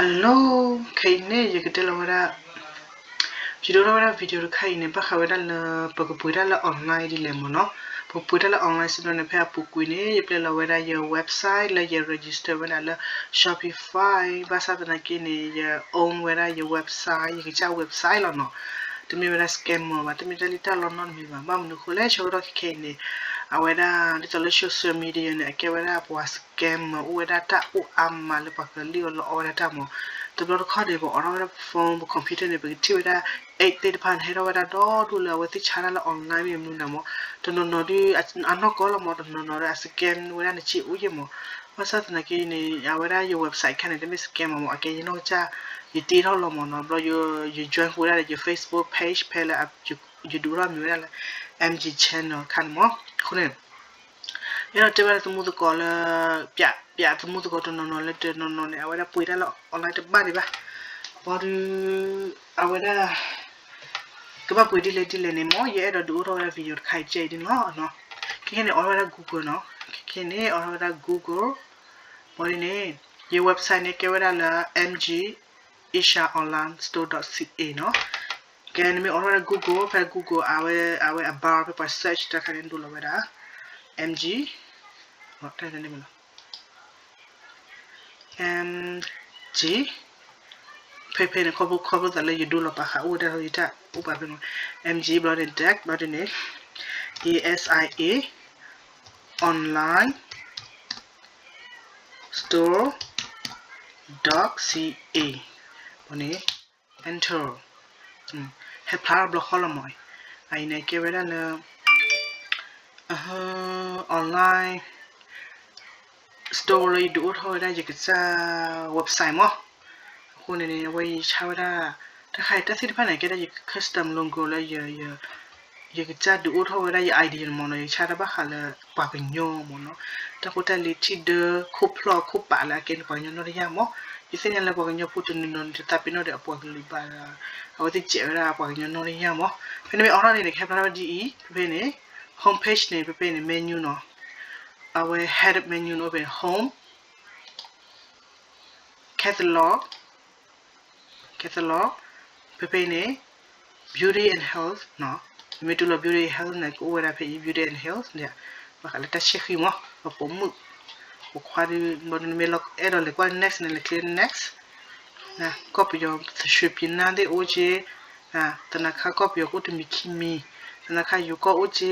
Hello, ခဲအံၤန့ၣ် ယကတဲလီၤဝဲဒၣ်, ယဒိထီၣ်ဝဲဒၣ် video တခါအံၤန့ၣ် ဘၣ်ဃးဝဲဒၣ်လၢ ပကပှ့ၤတၢ်လၢ online ဒ်လဲၣ်မ့ၢ်နီၤ. ပကပှ့ၤတၢ်လၢ online စ့ၢ်ကီးန့ၣ် ဖဲအပူၤကွံာ်န့ၣ် ယပျဲလီၤဝဲဒၣ်ယ website လၢယ register ဝဲဒၣ်လၢ Shopify ဘၣ်ဆၣ်သနာ်က့န့ၣ် ယ own ဝဲဒၣ်ယ website ယကစၢ် website လီၤနီၤ. တမ့ၢ်ဝဲဒၣ် scammer ဘၣ်, တမ့ၢ်တၢ်လံၣ်တၢ်လီနီတမံၤဘၣ်. ဘၣ်မနုၤအဃိလဲၣ်, ဆၢကတီၢ်ခဲခဲအံၤန့ၣ် အဝဲဒၣ်ဒ်သိးလၢ social media န့ၣ် အကဲဝဲဒၣ်ပှၤ scammer အိၣ်ဝဲဒၣ်တၢ်အိၣ်အါမးလၢပှၤကလုၢ်အီၤ လီၤအီဝဲဒၣ်တၢ်မး. တဘျီတခီၣ်န့ၣ် ပအိးထီၣ်ဝဲဒၣ် phone ပ computer န့ၣ် ပကထံၣ်ဝဲဒၣ် ad သ့ၣ်တဖၣ်န့ၣ် ဟဲထီၣ်ဝဲဒၣ်ဒီဒူၣ်လၢအဝဲသ့ၣ်ဆါတၢ်လၢ online မ့ၢ်မနုၤန့ၣ်မး. တနီၤနီၤဒုး အနီၢ်ကီၢ်လီၤမး, တနီၤနီၤဒီး အ scam ဝဲဒၣ်နစ့အိၣ်ယဲၢ်မး. ဘၣ်ဆၣ်သနာ်က့န့ၣ် အဝဲဒၣ်ယ website ခါန့ၣ် တမ့ၢ် scam မးမး, အကဲယနီၢ်ကစၢ် ယတ့ထီၣ်လီၤမးနီၤ. ဘျီယ join ဝဲဒၣ်ဒီးယ Facebook page ဖဲလၢ ယဒုးအိၣ်ထီၣ်မံၤဝဲဒၣ်လၢ M G channel ခါန့ၣ်မး. အဃိန့ၣ် ယအဲၣ်ဒိးတဲဝဲဒၣ်သမူသကိးလၢ ပျးသမူသကိးတနီၤနီၤလၢတနီၤနီၤန့ၣ် အဝဲဒၣ်ပှ့ၤတၢ်လၢ online တဘၣ်ဒံးဘၣ်. ဘၣ်ဒီး အဝဲဒၣ် ကဘၣ်ပှ့ၤဒ်လဲၣ်ဒ်လဲၣ်န့ၣ်မး ယအဲၣ်ဒိးဒုးအိၣ်ထီၣ်ဝဲဒၣ် video တခါအံၤကဲအံၤန့ၣ်လီၤ. ခဲခဲန့ၣ် အိးထီၣ်ဝဲဒၣ် Google နီၤ. ခဲခဲန့ၣ် အိးထီၣ်ဝဲဒၣ် Google ဘၣ်ဒ်န့ၣ် ယ website န့ၣ် ကဲဝဲဒၣ်လၢ M G Asia Online Store dot C A နီၤ. ကဲ နမ့ၢ်အိးထီၣ်ဝဲဒၣ် Google ဖဲ Google အဝဲ အဝဲအ bar ဖဲပှၤ search တၢ်ခါန့ၣ် ဒိလီၤဝဲဒၣ် M G, တၢ်န့ၣ်မ့ၢ်လီၤ M G, ဖဲဖဲန့ၣ် ခီဖျိ ခီဖျိသးလၢယဒိလီၤပာ်ဃာ်အိၣ်ဝဲဒၣ်လီၤ ယတၢ်အိၣ်ပာ်ဖဲန့ၣ် M G ဘျီန့ၣ် dot ဘျီဒ်န့ၣ် A S I A online store dot C A ဘၣ်န့ၣ် enter ဟဲဖျါထီၣ် ဘျီဃီလီၤမး. အအံၤန့ၣ် ကဲဝဲဒၣ်လၢ online store လၢယဒုးအိၣ်ထီၣ်ဝဲဒၣ်ယကစၢ် website မး. အဃိန့ၣ်န့ၣ် အဝဲယဆါဝဲဒၣ် တၢ်ခါအံၤတၢ်သ့ၣ်တဖၣ်န့ၣ် ကဲဒၣ်ယ custom logo လၢ ယကစၢ်ဒုးအိၣ်ထီၣ်ဝဲဒၣ်ယ idea မးနီၤ. ယဆါတၢ်ဘၣ်ဃးလၢပှၤကညီမးနီၤ. တၢ်ဖိတၢ်လံၤထံဒၢ ခိၣ်ဖျီၣ်ခိၣ်ပာ်လၢအကဲန့ၣ် ပှၤကညီနီၢ်တယၢ်မး. ယသ့ၣ်ညါလၢပှၤကညီဖိတနီၤနီၤန့ၣ် တသးပ့ၤနီၣ်ဒီးအပှၤကလုာ်ဘၣ်, အဝဲသ့ၣ်စဲးဝဲဒၣ်ပှၤကညီနီၢ်တယၢ်မး. ဖဲန့ၣ်မ့ၢ်အိးထီၣ်န့ၣ်န့ၣ် ကဟဲဖျါထီၣ်ဝဲဒ်အံၤ, ဖဲဖဲန့ၣ် home page န့ၣ် ဖဲဖဲန့ၣ် menu နီၤ. အဝဲ head menu န့ၣ်အိၣ်ဖဲန့ၣ် home, catalog, catalog, ဖဲဖဲအံၤန့ၣ် beauty and health နီၤ. မ့မ့ၢ်တူၢ်လိာ် beauty and health န့ၣ် ကအိၣ်ဝဲဒၣ်ဖဲအံၤ beauty and health န့ၣ် ဘၣ်ဃးလၢတၢ်ဆဲးဃံမး ပပိာ်မုၣ် ပိာ်ခွါဒုး ဘျီဒုးနမ့ၢ်အဲၣ်ဒိးလဲၤကွၢ် next န့ၣ် လဲၤချ့ next ကီၢ်ပယီၤ သရွေပြည်နာ သ့ၣ်အိၣ်က့, သနာ်ခါကီၢ်ပယီၤကအိၣ်တမံၤခံမံၤ, သနာ်ခါယိၤကီၢ်အိၣ်က့ အိၣ်တ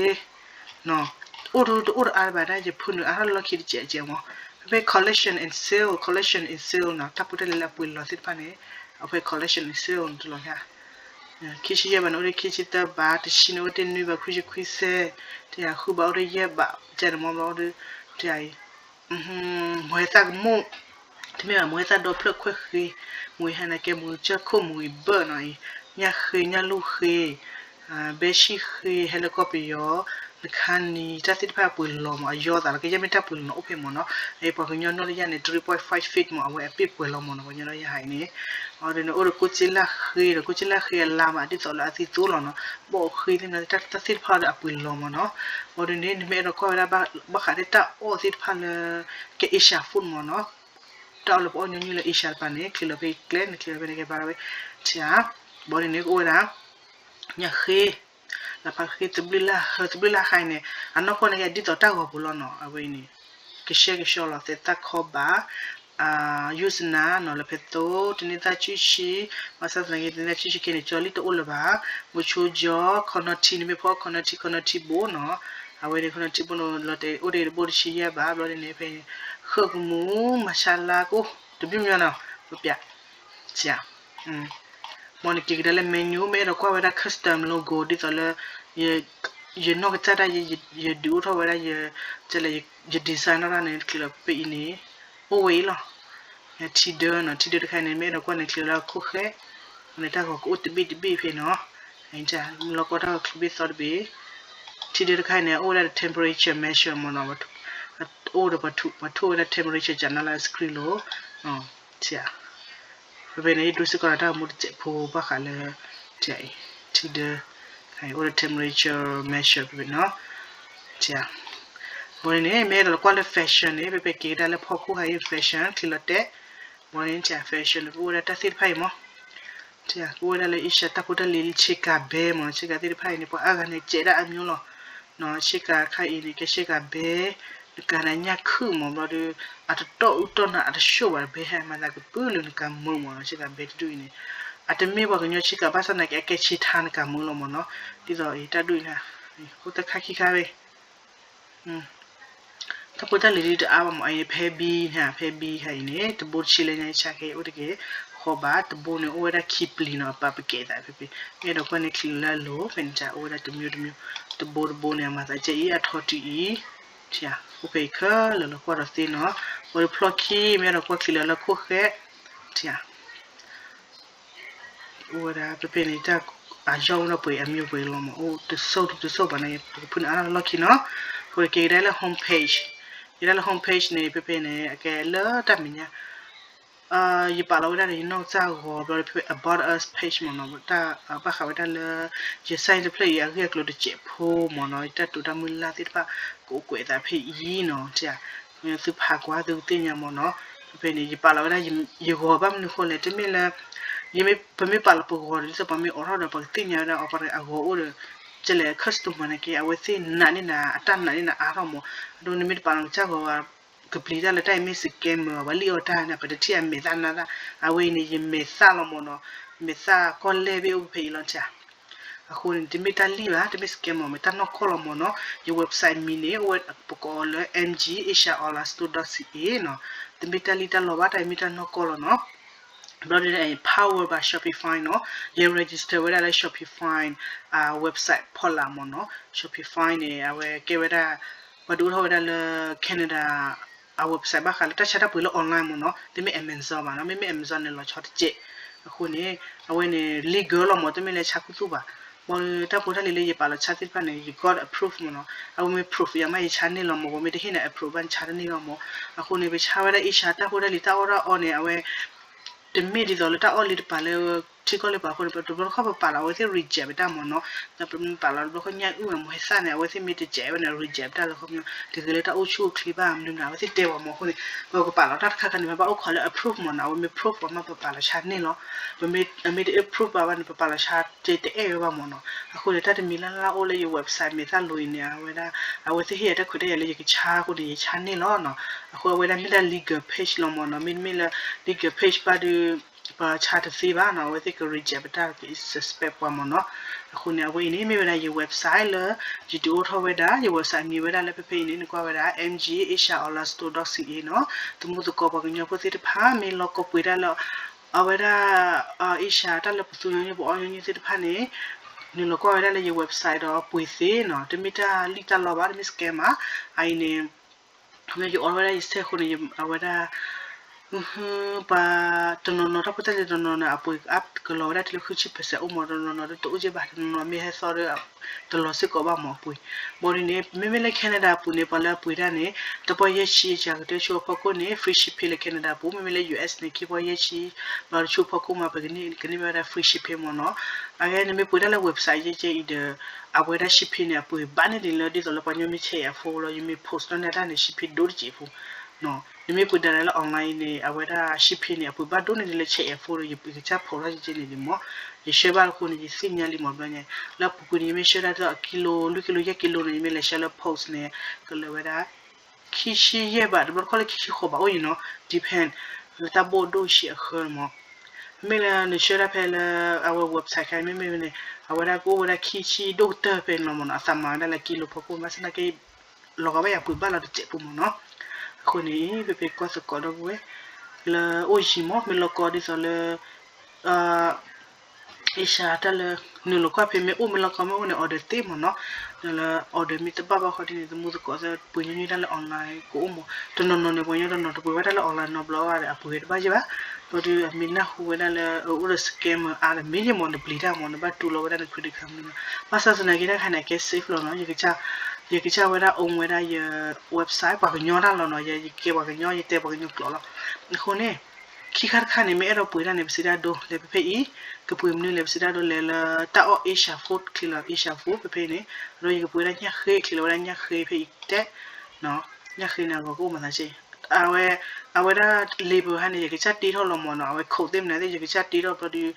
အိၣ်တအါဘၣ်ဒၣ် ယဖုနုာ်အါထီၣ်လၢလီၢ်ခံတစဲးကဲးမး. ဖဲဖဲ collection and sale, collection and sale နီၤ တၢ်ဖိတၢ်လံၤလၢအပှ့ၤလီၤသ့ၣ်တဖၣ်န့ၣ် အဖဲ collection and sale န့ၣ်တလီၤ. ခံဆံယဲၢ်ဘးန့ၣ် အိၣ်ဒၣ်ခံဆံသၢဘး, တဆံန့ၣ် အိၣ်တ့ၢ်နွံဘး, ခွံဆံခွံသၢ, တယၤဃုဘး အိၣ်ဒၣ်ယဲၢ်ဘး, ကဲန့ၣ်မးဘျီဒီး တယၤအံၤ မိၢ်ဟဲသၣ်ကမူၣ်, တမ့ၢ်ဘၣ် မိၢ်ဟဲသၣ်ဒီဖျၢၣ်ခွဲၣ်ဃ့, မိၢ်ဟဲနာ်ကဲ မိၢ်ကစၢၢ်ခိၣ် မိၢ်ဂံၢ်ဘၢၣ်နီၤအံၤ, ညၣ်ဃ့ ညၣ်လူၢ်ဃ့ ဘဲဆံၣ်ဃ့ ဟဲလၢကီၢ်ပယီၤ, နခါနံၤ တၢ်သ့ၣ်တဖၣ်ပှဲၤလီၤမး အယီသးလီၤ ကယဲၢ်မ့ၢ်တၢ်ပှဲၤလီၤနီၤ အိၣ်ဖဲမးနီၤ, ပှၤကညီနီၢ်တယၢ်န့ၣ် three point five feet မး အဝဲအပ့ၢ်ပှဲၤလီၤမးနီၤ ပှၤကညီနီၢ်တယၢ်ဟးအံၤန့ၣ်, အီၤဒ်န့ၣ် အိၣ်ဒီးကိးက့လၢ်ဃ့ဒီး ကိးက့လၢ်ဃ့အလါမး ဒ်သိးလၢအသံသိလီၤနီၤ, ဘီၣ်ဃ့သ့ၣ်န့ၣ် တၢ်သ့ၣ်တဖၣ်ဒီးအပှဲၤလီၤမးနီၤ, အီၤဒ်န့ၣ် နမ့ၢ်အဲၣ်ဒိးကွၢ်ဝဲဒၣ် ဘၣ်ဃးဒီးတၢ်အီၣ်သ့ၣ်တဖၣ်လၢ ကဲ Asia food မးနီၤ, တၢ်အီၣ်လၢပအီၣ်ညီနုၢ်လၢ Asia တပၤန့ၣ် ချ့လီၤဖဲကျဲ နချ့လီၤဖဲန့ၣ်ကဲဘၣ်ဝဲ, ဘီဒ်န့ၣ် ကအိၣ်ဝဲဒၣ် ညၣ်ဃ့, လၢဖးဃ့ သဘျုးလၢ်ဟၢ သဘျုးလၢ်ဟၢအံၤန့ၣ် အနီၢ်ကီၢ်န့ၣ်ကဲဒ်သိးတၢ်ဂီၤပူၤလီၤနီၤ, အဝဲအံၤန့ၣ် ကဆှဲကဆှီလီၤ သဲးသၣ်ခီဘၣ်, ယုၢ်စနၤနီၤ လၢဖဲသိ တန့ၢ်သၣ်ဆူၣ်ဆံ, ဘၣ်ဆၣ်သနာ်က့ တန့ၢ်သၣ်ဆူၣ်ဆံခဲန့ၣ် ကၠီလံတအိၣ်လၢၤဘၣ်, မုဆိကၠီ ခီနီထံ နမ့ၢ်ဖီခီနီထံ ခီနီထံဘိနီၤ, အဝဲန့ၣ် ခီနီထံဘိနီၤ လီၤတဲာ်အိၣ်ဒံးတဘိတဆံယဲၢ်ဘၣ်, ဘျီဒ်န့ၣ် ဖဲ ဃၢၣ်ကမူ မၤဆါလါကိၣ် တဘျုးမညီနီၤ ပပျး စံး မ်နက့ၤကဒါလၢ menu မ့ၢ်အဲၣ်ဒိးကွၢ်ဝဲဒၣ် custom logo ဒ်သိးလၢ ယနီၢ်ကစၢ်ဒၣ် ယဒုးအိၣ်ထီၣ်ဝဲဒၣ် ယ design ထီၣ်တၢ်န့ၣ် နချ့လီၤဖဲအံၤန့ၣ် အိၣ်ဝဲအံၤလီၤ. ထံဒၢနီၤ ထံဒၢတခါအံၤန့ၣ် မ့ၢ်အဲၣ်ဒိးကွၢ်န့ၣ် ချ့လီၤလၢခိၣ်ဃဲ, န့ၣ်တၢ်ဂီၤကအိၣ်တဘ့ၣ်တဘ့ၣ်ဖဲနီၤ, လီၤကီတၢ်ဂီၤချူဘ့ၣ်သီတဘ့ၣ်, ထံဒၢတခါအံၤန့ၣ် အိၣ်ဝဲဒၣ်ဒီး temperature measure မ့ၢ်နီၤ, အိၣ်ဒီးပှၤထိၣ်ဝဲဒၣ် temperature ကနါလၢ screen လိၤ ဖဲဖဲန့ၣ် ယဒိစ့ၢ်ကီးဒီးတၢ်ဂီၤမူတစဲးဖိဘၣ်ဃးလၢ ထံဒၢ အိၣ်ဒီး temperature measure ဖဲဖဲနီၤ, ဘီန့ၣ်န့ၣ် မ့ၢ်အဲၣ်ဒိးကွၢ်လၢ fashion န့ၣ် ဖဲဖဲက့ၤကဒါလၢဖီခိၣ်ဟးအံၤ fashion ချ့လီၤတဲာ်, fashion န့ၣ် ကအိၣ်ဝဲဒၣ်တၢ်သ့ၣ်တဖၣ်အံၤမး, ကအိၣ်ဝဲဒၣ်လၢ Asia တၢ်ဖိတၢ်လံၤလၢဆ့ကၤဘဲမး, ဆ့ကၤသ့ၣ်တဖၣ်အံၤန့ၣ် ပှၤအါဂၤန့ၣ် ကဲးဒၣ်အမျိုးလီၤ. ဆ့ကၤတခါအံၤန့ၣ် ကဲဆ့ကၤဘဲ, နကၤန့ၣ်ညၣ်ခုၣ်မး ဘျီဒီး အတတီၢ်အူတီၢ်နၤ အတဆိၣ်ဘၣ်တဘဲ ဟဲမၤသးကပုာ်လုာ်နကၤမုာ်မးနီၤ, ဆ့ကၤဘဲတဒူၣ်အံၤန့ၣ် အတမ့ၢ်ပှၤကညီဆ့ကၤ ဘၣ်ဆၣ်သနာ်က့ အကဲဆ့ထါနကၤမုာ်လီၤမးနီၤ. ဒ်သိးအံၤတၢ်ဒူၣ်အံၤန့ၣ် အိၣ်တခါခံခါဝဲ တၢ်ဖိတၢ်လံၤဒ်တအါဘၣ်မး, အအံၤန့ၣ် ဖဲဘံ ဖဲဘံဟဲအံၤန့ၣ် တဘိတဆံလၢညါဆါကဲအိၣ်တက့ၢ်, ဃီဘၣ်တဘိန့ၣ် အိၣ်ဝဲဒၣ်ခံပျံၤနီၤ, အပာ်ပကဲးသးဖဲဖဲ, မ့ၢ်အဲၣ်ဒိးကွၢ်န့ၣ် ချံးလၢအလိၤ ဖဲန့ၣ် အိၣ်ဝဲဒၣ်တမျိုးတမျိုး, တဘိတဘိန့ၣ် အမၤသးကဲအံၤ အထီတုၤအံၤ, အိၣ်ဖဲအံၤခဲလၢာ်လီၤ ကွၢ်ဒီးသ့နီၤ, ဝဲဖျီၣ်ခံ မ့ၢ်အဲၣ်ဒိးကွၢ်ချံးလၢလၢခိၣ်ဃဲ, အိၣ်ဝဲဒၣ်ဖဲဖဲန့ၣ် တၢ်အယီၢ်အိၣ်ဒီးပှဲၤအမျိုးပှဲၤလီၤမး, အိၣ်တစိၢ်တစိၢ်ဘၣ်န့ၣ် ပကဖုန့ၣ်အါထီၣ်လီၢ်ခံနီၤ, အဃိက့ၤကဒါလၢ home page, ကဒါလၢ home page န့ၣ် ဖဲဖဲန့ၣ် အကဲလၢတၢ်မဲာ်ညါ ယပာ်လီၤဝဲဒၣ်ဒီးယနီၢ်ကစၢ်အဂီၤ ဘျီဒီးဖဲ about us page မးနီၤ, ဘၣ်ဃးဝဲဒၣ်လၢ ယ site တဖျၢၣ်အံၤအဂ့ၢ်အကျိၤတစဲးဖိမးနီၤ, ယတၢ်တိာ်တၢ်မုၢ်လၢ်သ့ၣ်တဖၣ် ကအိၣ်ကွဲးသးဖဲအံၤနီၤ, သုဖးကွၢ်သုကသ့ၣ်ညါမးနီၤ, ဖဲဖဲန့ၣ် ယပာ်လီၤဝဲဒၣ် ယဂီၤဘၣ်မနုၤဃိလဲၣ် တမ့ၢ်လၢ ပမ့ၢ်ပာ်လီၤပဂီၤဒီး ဒ်သိးပှၤမ့ၢ်အိးထီၣ်ဒီး ပှၤကသ့ၣ်ညါဝဲဒၣ်အီၤ ပှၤအဂီၤအိၣ်ဒီး ကလဲၤ customer န့ၣ်က့ အဝဲသ့ၣ်နာ်န့ၢ်နၤ အတၢ်နာ်န့ၢ်နၤအါထီၣ်မး, အဒိ နမ့ၢ်တပာ်လီၤနကစၢ်ဂီၤ ကပျံၤတၢ်လၢတၢ်အံၤမ့ၢ် scammer ဘၣ် လံၣ်အီၣ်တၢ်န့ၣ် ပတထံၣ်အမဲာ်သၣ်နါသၣ်, အဝဲအံၤန့ၣ် ယမဲာ်သၣ်လီၤမးနီၤ, မဲာ်သၣ်ကီၢ်လဲၢ်ဘ့ၣ်အိၣ်ဖဲအံၤလီၤ, အဃိန့ၣ် တမ့ၢ်တၢ်လံၣ်ဘၣ် တမ့ၢ် scammer မ့ၢ်တၢ်နီၢ်ကီၢ်လီၤမးနီၤ, ယ website မံၤန့ၣ် အိၣ်ဝဲပကိးအီၤလၢ M G Asia Online Store dot C A နီၤ, တမ့ၢ်တၢ်လံၣ်တၢ်လီဘၣ် တၢ်အံၤမ့ၢ်တၢ်နီၢ်ကီၢ်လီၤနီၤ. ဘျီဒ်န့ၣ် power by Shopify နီၤ, ယ register ဝဲဒၣ်လၢ Shopify website ဖီလာ်မးနီၤ, Shopify န့ၣ် အဝဲကဲဝဲဒၣ် ပှၤဒုးအိၣ်ထီၣ်ဝဲဒၣ်လၢ Canada အ website ဘၣ်ဃးလၢတၢ်ဆါတၢ်ပှ့ၤလၢ online မးနီၤ, တမ့ၢ် Amazon ဘၣ်နီၤ, မ့မ့ၢ် Amazon န့ၣ် လီၤဆီတစဲး, အဃိန့ၣ် အဝဲန့ၣ် legal လီၤမး တမ့ၢ်လၢဆါခူသူၣ်ဘၣ်, ဘၣ်ဒီးတၢ်ဖိတၢ်လံၤလၢယပာ်လီၤဆါသ့ၣ်တဖၣ်န့ၣ် ယ got approve မးနီၤ, အဝဲမ့ၢ် proof ယၤမး ယဆါန့ၢ်လီၤမး, ပှၤမ့ၢ်တဟ့ၣ်နၤ approve ဘၣ် နဆါတန့ၢ်ဘၣ်မး, အဃိန့ၣ် ပဆါဝဲဒၣ် Asia တၢ်ဖိတၢ်လံၤတၢ်အီၣ်တၢ်အီန့ၣ် အဝဲ တမ့ၢ်ဒ်သိးလၢတၢ်အီၣ်လၢတပာ်လၢ ထံကီၢ်လၢပာ်အဃိန့ၣ် တဘျီတခီၣ်ပပာ်လီၤ အဝဲသ့ၣ် reject ပတၢ်မးနီၤ, ဒီးပမ့ၢ်ပာ်လီၤတဘျီခီၣ်ညၣ်အုၣ်မး ဟဲသၣ်န့ၣ် အဝဲသ့ၣ်မ့ၢ်တ reject ဝဲန့ၣ် reject ပတၢ်လၢခီပညီ တဂ့ၤလၢတၢ်အိၣ်ဆူၣ်အိၣ်ချ့ဘၣ်မနုၤန့ၣ် အဝဲသ့ၣ်တဲဝဲမးအဃိန့ၣ် ပကပာ်လီၤတၢ်တခါခါန့ၣ် ပဘၣ်အိၣ်ခိးလၢ approve မးနီၤ, အဝဲမ့ၢ် approve ပှၤမး ပပာ်လီၤဆါန့ၢ်လီၤ, ပမ့ၢ် approve ပှၤဘၣ်န့ၣ် ပပာ်လီၤဆါတအဲၣ်ဝဲဘၣ်မးနီၤ, အဃိန့ၣ် တၢ်တမံၤလၢ်လၢ်အိၣ်လၢယ website မဲာ်သၣ်လိၤအံၤန့ၣ် အဝဲဒၣ် အဝဲသ့ၣ်ဟ့ၣ်ယၤတၢ်ခွဲးတၢ်ယာ်လၢယကဆါအဃိန့ၣ် ယဆါန့ၢ်လီၤနီၤ, အဃိအဝဲဒၣ်မ့ၢ်ဒၣ် legal page လီၤမးနီၤ, မ့တမ့ၢ်လၢ legal page ဘၣ်ဒီး ပဆါတသ့ဘၣ်နီၤ, အဝဲသ့ၣ်က reject ပတၢ်က suspect ပှၤမးနီၤ, အဃိန့ၣ် အဝဲအံၤန့ၣ် မ့ၢ်ဝဲဒၣ်ယ website လၢ ယဒုးအိၣ်ထီၣ်ဝဲဒၣ် ယ website မံၤဝဲဒၣ်လၢဖဲဖဲအံၤန့ၣ် နကွၢ်ဝဲဒၣ် M G Asia Online Store dot C A နီၤ, သမူသကိးပှၤကညီဖိသ့ၣ်တဖၣ် မ့ၢ်လီၢ်ကီၢ်ပှ့ၤဒၣ်လၢ အဝဲဒၣ် Asia တၢ်လၢပသူညီနုၢ်ပအီၣ်ညီနုၢ်သ့ၣ်တဖၣ်န့ၣ် နုာ်လီၤကွၢ်ဝဲဒၣ်လၢယ website ဒီးပှ့ၤသ့နီၤ, တမ့ၢ်တၢ်လံၣ်တၢ်လီဘၣ် တမ့ၢ် scam ဘၣ်, အအံၤန့ၣ် လၢယအိးထီၣ်ဝဲဒၣ်ယ site အဃိန့ၣ် အဝဲဒၣ် ပှၤတနီၤနီၤ တၢ်ဖိတၢ်လံၤတနီၤနီၤန့ၣ် အပှ့ၤအါကလီၤဝဲဒၣ်တုၤလၢဃုဆံ percent အိၣ်မး, တနီၤနီၤတအိၣ်က့ဘၣ်, တနီၤနီၤမ့ၢ်ဟဲသီဒီး တလီၤစ့ၢ်ကီးဘၣ်မးအပှ့ၤ, ဘၣ်ဒ်န့ၣ် မ့မ့ၢ်လၢ Canada အပူၤန့ၣ် ပှၤလၢအပှ့ၤတၢ်န့ၣ် တပီၢ်ယဲၢ်ဆံအကတၢၢ်ဆူအဖီခိၣ်န့ၣ် free shipping လၢ Canada အပူၤ, မ့မ့ၢ်လၢ U S န့ၣ် ခံပီၢ်ယဲၢ်ဆံ ဘၣ်ဒီးဆူအဖီခိၣ်မး ပကန့ၢ်ကန့ၢ်ဝဲဒၣ် free shipping မးနီၤ, အဂ့ၢ်န့ၣ်မ့ၢ်ပှ့ၤဒၣ်လၢ website ယဲၢ်ကဲအံၤဒီး အဝဲဒၣ် shipping န့ၣ် အပှ့ၤဘၣ်န့ၢ်ဒ်လၢ ဒ်သိးလၢပှၤကညီမ့ၢ် check အ phone လီၤ, ယမ့ၢ် post ထီၣ်န့ၢ်တၢ်န့ၣ် shipping ဒိၣ်တစဲးဖိ, နမ့ၢ်ပှ့ၤဒၣ်လၢ online အံၤန့ၣ် အဝဲဒၣ် shipping န့ၣ် အပှ့ၤဘၣ်ဒိၣ်န့ၢ်ဒ်လၢ check အ phone ဒီး ယကစၢ် post ထီၣ်ကဲန့ၣ်ဒ်မး, ယဆှၢဘၣ်အဃိန့ၣ် ယသ့ၣ်ညါလံမးဘျီညါ, လၢအပူၤကွံာ်န့ၣ် ယမ့ၢ်ဆှၢဒၣ်ဒ်သိး ကံလိ လွံၢ်ကံလိ ယဲၢ်ကံလိန့ၣ် ယမ့ၢ်လဲၤဆှၢလၢ post န့ၣ် ကလၢာ်ဝဲဒၣ် ခံဆံယဲၢ်ဘး တဘျီတခီၣ်လၢခံဆံဃိးဘးအိၣ်အံၤနီၤ, depend လၢတၢ်ဘိၣ်ဒိၣ်ဆံးအဃၢမး, မ့မ့ၢ်လၢနဆှၢဒၣ်ဖဲလၢ အဝဲ website ခါ မ့မ့ၢ်န့ၣ် အဝဲဒၣ်ကအိၣ်ဝဲဒၣ်ခံဆံဒိၣ်ကတၢၢ်ဖဲန့ၣ်လီၤမးနီၤ, အသးမၤဝဲဒၣ်လၢကံလိဖိခိၣ် ဘၣ်ဆၣ်သနာ်က့ လီၤဂာ်ဘၣ်ယၤပှ့ၤဘၣ်လီၤတစဲးဖိမးနီၤ, အဃိန့ၣ် ဖဲဖဲကွၢ်သကိးဒီပုၢ်ဝဲၢ် လၢအိၣ်ယံၤမး မ့ၢ်လီၤကီဒ်သိးလၢ Asia တၢ်လၢ နုာ်လီၤကွၢ်ဖဲမ့ၢ်အိၣ်မ့ၢ်လီၤကီမ့ၢ်အိၣ်န့ၣ် order သ့မးနီၤ, ဒီးလၢ order မ့ၢ်တဘၣ်ဘၣ်ဃီဒ်န့ၣ် သမူသကိးသ့ၣ်ပှ့ၤညီနုၢ်တၢ်လၢ online ကအိၣ်မး, တနီၤနီၤန့ၣ် ပှၤကညီတနီၤတပှ့ၤဘၣ်တၢ်လၢ online နီတဘျီဘၣ်ဒီး အပှ့ၤတဘၣ်ယဲၢ်ဘၣ်, ဘၣ်ဒီးအမ့ၢ်နၢ်ဟူဝဲဒၣ်လၢ အအိၣ်ဒီး scammer အါတမံၤယဲၢ်မး နပျံၤတၢ်မး နဘၣ်တူၢ်လိာ်ဝဲဒၣ်န credit card မနုၤ, ဘၣ်ဆၣ်သနာ်က့တၢ်ခါန့ၣ် အကဲ safe လီၤနီၤ, ယကစၢ် ယကစၢ်ဝဲဒၣ် own ဝဲဒၣ်ယ website ပှၤကညီတၢ်လီၤနီၤ, ယကဲပှၤကညီ ယတဲပှၤကညီကျိာ်လီၤ, အဃိန့ၣ် ခံခါတခါန့ၣ် မ့ၢ်အဲၣ်ဒိးပှ့ၤတၢ်န့ၣ် ပစံးတၢ်ဒိ လဲၤဖဲဖဲအံၤ, ကပှ့ၤမနုၤလဲၣ် ပစံးတၢ်ဒိ လဲၤလၢတၢ်အီၣ် Asia Food ချံးလီၤ Asia Food ဖဲဖဲအံၤန့ၣ်, ဒီးယကပှ့ၤဝဲဒၣ်ညၣ်ဃ့ ချံးလီၤဝဲဒၣ်ညၣ်ဃ့ဖဲအံၤတဲ, ညၣ်ဃ့န့ၣ် အဂီၤကအိၣ်မးသးစ့ၢ် အဝဲ အဝဲဒၣ် label ဟါန့ၣ် ယကစၢ်တ့ထီၣ်လီၤမၢ်နီၤ, အဝဲ code သ့ၣ်မနုၤသ့ၣ် ယကစၢ်တ့ထီၣ်ဘျီဒီး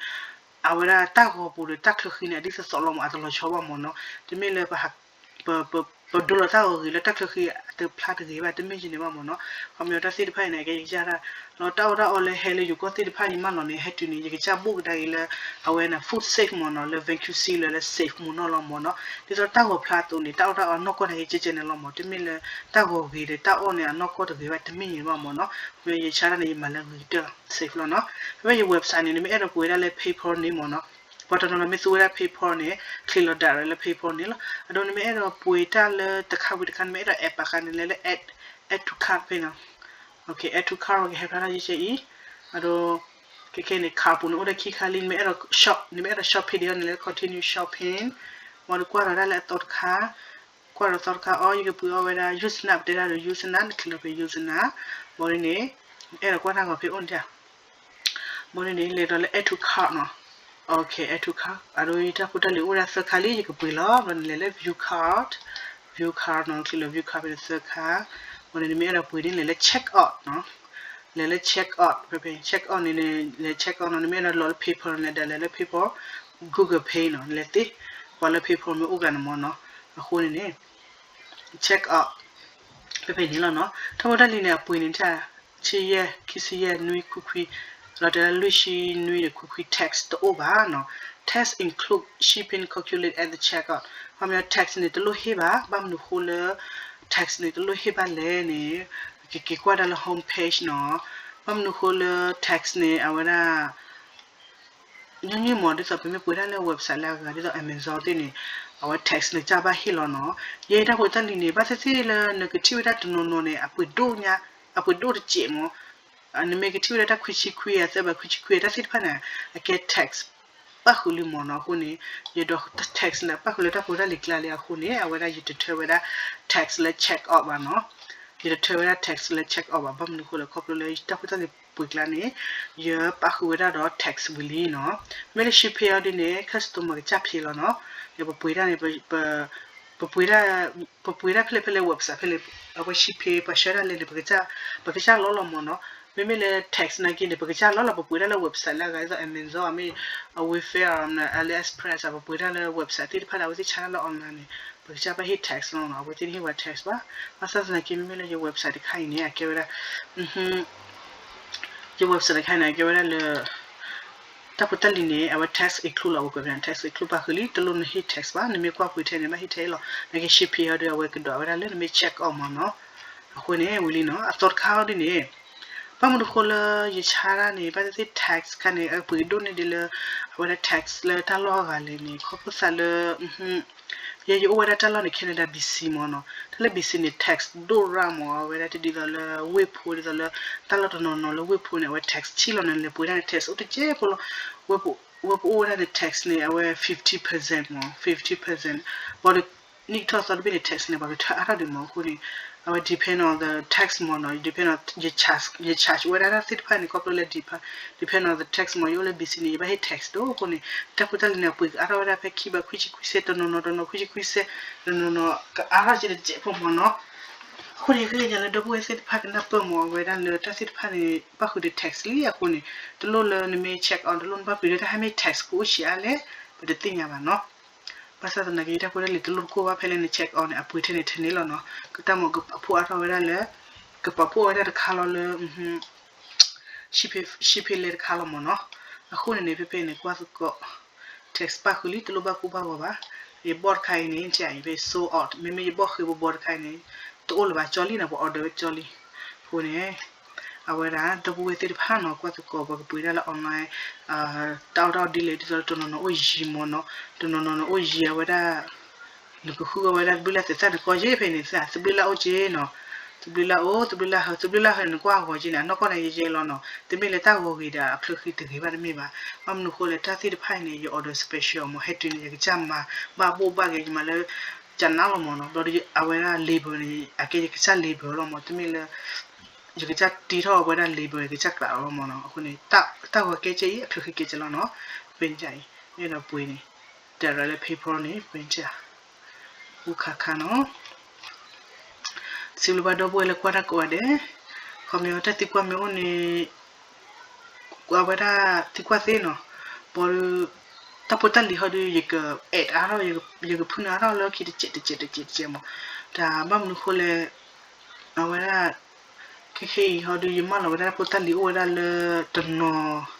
အဝဲဒၣ်တၢ်ဂီၤပူၤဒီးတၢ်ချၢဃံန့ၣ် အဒ်သိးသိးလီၤမၢ် အတလီၤဆီဘၣ်မၢ်နီၤ, တမ့ၢ်လၢ ပ ပဒိလီၤတၢ်ဂီၤဂ့ၤလၢတၢ်ချၢဃံအတဖျါတဂ့ၤဘၣ် တမ့ၢ်ယန့ၣ်ဘၣ်မၢ်နီၤ, ခီပညီတၢ်သ့ၣ်တဖၣ်အံၤန့ၣ် အကဲယကစၢ်ဒၣ် လီၤတၢ်အီၣ်တၢ်အီလၢဟဲလၢယိၤကီၢ်သ့ၣ်တဖၣ်ယမၢလီၤန့ၣ် ဟဲတုၤန့ၣ် ယကစၢ်ဘိၣ်ကဒါက့ၤလၢ အဝဲန့ၣ် food safe မၢ်နီၤ, လၢ vacuum seal လၢ safe မူနီၢ်လီၤမၢ်နီၤ, ဒ်သိးတၢ်ဂီၤဖျါအသိးန့ၣ် တၢ်အီၣ်တၢ်အီနီၢ်ကီၢ်န့ၣ် ကဲကဲန့ၣ်လီၤမၢ်, တမ့ၢ်လၢတၢ်ဂီၤဂ့ၤဒီးတၢ်အီၣ်န့ၣ် အနီၢ်ကီၢ်တဂ့ၤဘၣ် တမ့ၢ်ယန့ၣ်ဘၣ်မၢ်နီၤ, မ့ၢ်ယဆါတၢ်န့ၣ် ယမၤလၢဂ့ၤကတၢၢ် safe လီၤနီၤ, ဖဲဖဲယ website န့ၣ် နမ့ၢ်အဲၣ်ဒိးပှ့ၤဒၣ်လၢ PayPal န့ၣ်မၢ်နီၤ, ပှၤတနီၤနီၤမ့ၢ်သူဝဲဒၣ် PayPal န့ၣ် ချံးလီၤ direct လၢ PayPal န့ၣ်လီၤ, အဒိနမ့ၢ်အဲၣ်ဒိးပှ့ၤတၢ်လၢတခါဝံၤတခါ နမ့ၢ်အဲၣ်ဒိး add ဘၣ်ဃးန့ၣ် လဲၤလၢ add add to cart ဖဲနီၤ, add to cart ကဟဲဖျါထီၣ်ယဲၢ်ကဲအံၤ, အဒိ ခဲခဲန့ၣ် cart ပူၤန့ၣ် အိၣ်ဒၣ်ခံခါလံ, နမ့ၢ်အဲၣ်ဒိး shop နမ့ၢ်အဲၣ်ဒိး shop ဖဲဒ်အံၤန့ၣ် လဲၤ continue shopping, ဝံၤဒီးကွၢ်ဒီးဒၣ်လၢအသီတခါ, ကွၢ်ဒီးသီတခါအီၤ ယကပှ့ၤအီၣ်ဝဲဒၣ် used not ပတဲဒၣ်ဒီး used not နချံးလီၤဖဲ used not, ဘၣ်ဒ်န့ၣ် အဲၣ်ဒိးကွၢ်တၢ်ဂီၤဖဲအိၣ်န့ၣ် ဘၣ်ဒ်န့ၣ် လဲၤဒီးလၢ add to cart နီၤ, OK add to cart အဒိ ယတၢ်ဖိတၢ်လံၤအိၣ်ဝဲဒၣ်သၢခါလံ ယကပှ့ၤလီၤ, ဘၣ်ဒ်န့ၣ်လဲၤလၢ view cart, view cart နီၤ, ချံးလီၤ view cart ဖဲသၢခါ, ဘၣ်ဒ်န့ၣ် နမ့ၢ်အဲၣ်ဒိးပှ့ၤန့ၣ် လဲၤလၢ check out နီၤ, လဲၤလၢ check out ဖဲဖဲ check out န့ၣ် လဲၤ check out နီၤ, နမ့ၢ်အဲၣ်ဒိးလီၤလၢ PayPal န့ၣ်ဒီးလဲၤလၢ PayPal, Google Pay နီၤ, နလဲၤသ့, ပှၤလၢ PayPal မ့ၢ်အိၣ်ဂၤန့ၣ်မၢ်နီၤ, အဃိန့ၣ်န့ၣ် check out ဖဲဖဲန့ၣ်လီၤနီၤ, တၢ်ဖိတၢ်လံၤန့ၣ် အပှ့ၤန့ၣ် ဆံယဲၢ် ခံဆံယဲၢ် နွံ ခွံခွံ, လီၤတဲာ်လၢလွံၢ်ဆံနွံဒီးခွံခွံ tax တအိၣ်ဘၣ်နီၤ, tax include shipping calculated at the checkout, ခီပညီ tax န့ၣ် တလိၣ်ဟ့ၣ်ဘၣ်, ဘၣ်မနုၤဃိလၢ tax န့ၣ် တလိၣ်ဟ့ၣ်ဘၣ်လဲၣ်န့ၣ်, ကက့ၤကွၢ်ဒၣ်လၢ home page နီၤ, ဘၣ်မနုၤဃိလၢ tax န့ၣ် အဝဲဒၣ် ညီနုၢ်မၢ် ဒ်သိးပမ့ၢ်ပှ့ၤဒၣ်လၢ website လၢအဂၤ ဒ်သိး Amazon သ့ၣ်န့ၣ် အဝဲ tax န့ၣ် ကစၢ်ဘၣ်ဟ့ၣ်လီၤနီၤ, ယဲယတၢ်ဖိတၢ်လံၤန့ၣ် ဘၣ်သ့ၣ်သ့ၣ်လၢနကထံၣ်ဝဲဒၣ်တနီၤနီၤန့ၣ် အပှ့ၤဒိၣ်ညါ, အပှ့ၤဒိၣ်တစဲးမၢ်, နမ့ၢ်ကထံၣ်ဝဲဒၣ်တၢ်ခွံဆံခွံ သၢဘးခွံဆံခွံ တၢ်သ့ၣ်တဖၣ်န့ၣ် အကဲ tax ပၣ်ဃုာ်လံမၢ်နီၤ, အဃိန့ၣ် ယဒီး tax န့ၣ် ပၣ်ဃုာ်လၢတၢ်ဖိတၢ်လံၤကျါလံအဃိန့ၣ် အဝဲဒၣ်ယတထၢဝဲဒၣ် tax လၢ check out ဘၣ်နီၤ, ယတထၢဝဲဒၣ် tax လၢ check out ဘၣ်, ဘၣ်မနုၤဃိလဲၣ် ခီဖျိလၢယတၢ်ဖိတၢ်လံၤပှ့ၤကျါန့ၣ် ယပၣ်ဃုာ်ဝဲဒၣ်ဒီး tax ဝံၤလံနီၤ, မ့ၢ်လၢ Shipay အီၤဒ်န့ၣ် customer ကစၢ် pay လီၤနီၤ, ဒီးပပှ့ၤတၢ်န့ၣ် ပ ပပှ့ၤတၢ်ဖဲလဲၣ်ဖဲလဲၣ် website ဖဲလဲၣ် အဝဲ Shipay ပှၤဆှၢတၢ်လဲၣ်န့ၣ် ပကစၢ်လီၤလီၤမၢ်နီၤ, မ့မ့ၢ်လၢ tax နာ်က့န့ၣ် ပကစၢ်လီၤလီၤ ပပှ့ၤတၢ်လၢ website လၢအဂၤဒ်သိး Amazon မ့ၢ် Wayfair မ့ၢ် AliExpress ပပှ့ၤတၢ်လၢ website သ့ၣ်တဖၣ်လၢအဝဲသ့ၣ်ဆါတၢ်လၢ online န့ၣ် ပကစၢ်ဘၣ်ဟ့ၣ် tax လီၤနီၤ, အဝဲသ့ၣ်တဟ့ၣ်ပှၤ tax ဘၣ်, ဘၣ်ဆၣ်သနာ်က့ မ့မ့ၢ်လၢယ website တခါအံၤန့ၣ် အကဲဝဲဒၣ် ယ website တခါအံၤန့ၣ် အကဲဝဲဒၣ်လၢ တၢ်ဖိတၢ်လံၤန့ၣ် အဝဲ tax include လီၤ, အဝဲကွဲးဖဲန့ၣ် tax include ပၣ်ဃုာ်လံ, တလိၣ်နဟ့ၣ် tax ဘၣ်, နမ့ၢ်ကွၢ်ပှ့ၤထဲန့ၣ် ဘၣ်ဟ့ၣ်ထဲအံၤလီၤ, နာ်က့ Shipay အီၤဒီး အဝဲကဒီးဝဲဒၣ်လၢနမ့ၢ် check out မၢ်နီၤ, အဃိန့ၣ် ဝံၤလံနီၤ, အသီတခါအီၤဒ်န့ၣ် ဘၣ်မနုၤဃိလၢယဆါတၢ်န့ၣ် ဘၣ်သ့ၣ်သ့ၣ် tax ခါန့ၣ် အပှ့ၤဒိၣ်န့ၢ်ဒ်လၢ အဝဲဒၣ် tax လၢတၢ်လီၢ်အဂၤလဲၣ်န့ၣ် ခီဖျိသးလၢ ယဲယအိၣ်ဝဲဒၣ်တၢ်လီၢ်န့ၣ် Canada B C မၢ်နီၤ, တၢ်လၢ B C န့ၣ် tax ဒိၣ်ရၣ်မၢ်, အဝဲဒၣ်တဒ်သိးလၢဝ့ၢ်ဖိ ဒ်သိးလၢ တၢ်လီၢ်တနီၤနီၤလၢဝ့ၢ်ဖိန့ၣ် အဝဲ tax ဆံၣ်လီၤန့ၣ် လဲၤပှ့ၤဒၣ်န့ၣ် tax အိၣ်တစဲးဖိလီၤ, ဝ့ၢ်ဖိအိၣ်ဝဲဒၣ်န့ၣ် tax န့ၣ် အဝဲ fifty percent မၢ်, fifty percent ဘၣ်ဒီး နံၣ်ထီၣ်သီတဘ့ၣ်န့ၣ် tax န့ၣ် ပှၤကထၢအါထီၣ်ဒံးမၢ်, အဃိန့ၣ် အဝဲ depend on the tax မၢ်နီၤ, depend on ယ charge ဝဲဒၣ်တၢ်သ့ၣ်တဖၣ်န့ၣ် ခီဖျိလၢ depend on the tax မၢ်, ယအိၣ်လၢ B C န့ၣ် ယဘၣ်ဟ့ၣ် tax ဒိၣ်အဃိန့ၣ် တၢ်ဖိတၢ်လံၤန့ၣ် အပှ့ၤကအါထီၣ်ဝဲဒၣ်ဖဲခံဘးခွံဆံခွံစဲး တနီၤနီၤ တနီၤခွံဆံခွံစဲး တနီၤနီၤ ကအါထီၣ်ကဲတစဲးဖိမၢ်နီၤ, အဃိန့ၣ် ယဃ့ကညးလၢဒီပုၢ်ဝဲၢ်သ့ၣ်တဖၣ်ကနၢ်ပၢၢ်မၢ်, အဝဲဒၣ်လၢတၢ်သ့ၣ်တဖၣ်န့ၣ် ပၣ်ဃုာ်ဒီး tax လံအဃိန့ၣ် တလိၣ်လၢနမ့ၢ် check out တလိၣ်နဘၣ်ပှ့ၤလၢတၢ်ဟဲမ့ၢ် tax ကအိၣ်ဆံးအါလဲၣ် ပတသ့ၣ်ညါဘၣ်နီၤ, ဘၣ်ဆၣ်သနာ်က့ ယတၢ်ဖိတၢ်လံၤတလိၣ်တကိၢ်ဘၣ်ဖဲလဲၣ်န့ၣ် check out န့ၣ် အပှ့ၤထဲန့ၣ်ထဲန့ၣ်လီၤနီၤ, ကတၢ်မၢ် ကပာ်ဖှိၣ်အါထီၣ်ဝဲဒၣ်လၢ ကပာ်ဖှိၣ်အဝဲဒၣ်တခါလီၤလၢ Shipay လဲတခါလီၤမၢ်နီၤ, အဃိန့ၣ်န့ၣ် ဖဲဖဲန့ၣ် ကွၢ်သကိး tax ပၣ်ဃုာ်လံ တလိၣ်ဘၣ်ကိၢ်ဘၣ်ဂီၤဘၣ်, ယဘီၣ်တခါအံၤန့ၣ် ကဲအံၤဖဲ sold out မ့မ့ၢ်ယဘီၣ်ဃ့ဘီဘီတခါအံၤန့ၣ် တအိၣ်လၢၤဘၣ်ကၠီလံနီၤ, ပ order ဝဲကၠီလံ, အဃိန့ၣ် အဝဲဒၣ် ဒီပုၢ်ဝဲၢ်သ့ၣ်တဖၣ်နီၤ ကွၢ်သကိး ပှၤကပှ့ၤဒၣ်လၢ online တၢ်အီၣ်တၢ်အီဒ်လဲၣ် ဒ်သိးတနီၤနီၤအိၣ်ယံၤမၢ်နီၤ, တနီၤနီၤန့ၣ်အိၣ်ယံၤ အဝဲဒၣ် နကဃုအီၣ်ဝဲဒၣ်သဘျုးလၢ်သဲးသၣ်န့ၣ်ကီယ့ၢ်ဖဲန့ၣ် သဘျုးလၢ်အိၣ်က့နီၤ, သဘျုးလၢ်အိၣ် သဘျုးလၢ်ဟၢ သဘျုးလၢ်ဟၢန့ၣ် နကွၢ်အဂီၤက့န့ၣ် အနီၢ်ကီၢ်န့ၣ်ယဲယဲလီၤနီၤ, တမ့ၢ်လၢတၢ်ဂီၤဂ့ၤဒီးအချၢဃံတဂ့ၤဘၣ်တမ့ၢ်ဘၣ်, ဘၣ်မနုၤဃိလဲၣ် တၢ်သ့ၣ်တဖၣ်အံၤန့ၣ် ယ order special မၢ် ဟဲတုၤန့ၣ် ယကစၢ်မၤဘၣ်ဘိၣ်ဘၣ်ဂ့ၤ ယမၤလၢ ကနါလီၤမၢ်နီၤ, ဘျီဒီးအဝဲဒၣ် label န့ၣ် အကဲယကစၢ် label လီၤမၢ်, တမ့ၢ်လၢ ယကစၢ်တ့ထီၣ်ဝဲဒၣ် label ယကစၢ်ကြးလီၤမၢ်နီၤ, အဃိန့ၣ် တၢ်ဂီၤကဲကဲအံၤ အချၢဃံကဲကဲလီၤနီၤ, ပ့ၤန့ၣ်အံၤ အဲၣ်ဒိးပှ့ၤန့ၣ် direct လၢ PayPal န့ၣ် ပ့ၤန့ၣ် အိၣ်ခါခါနီၤ စံးဘျုးဘၣ်ဒီပုၢ်ဝဲၢ်လၢကွၢ်တၢ်ကိးဂၤဒဲး, ခီပညီတၢ်သံကွၢ်မ့ၢ်အိၣ်န့ၣ် အဝဲဒၣ်သံကွၢ်သ့နီၤ, ဘၣ်ဒီး တၢ်ဖိတၢ်လံၤဟီဒီး ယကအဲၣ်အါထီၣ် ယကဖုနုာ်အါထီၣ်လၢခံတစဲးတစဲးတစဲးတစဲးမး, တၢ်ဘၣ်မနုၤဃိလဲၣ်, အဝဲဒၣ် ခဲခဲအံၤဟီဒီး ယမၢလီၤဝဲဒၣ်တၢ်ဖိတၢ်လံၤအိၣ်ဝဲဒၣ်လၢတနီၤ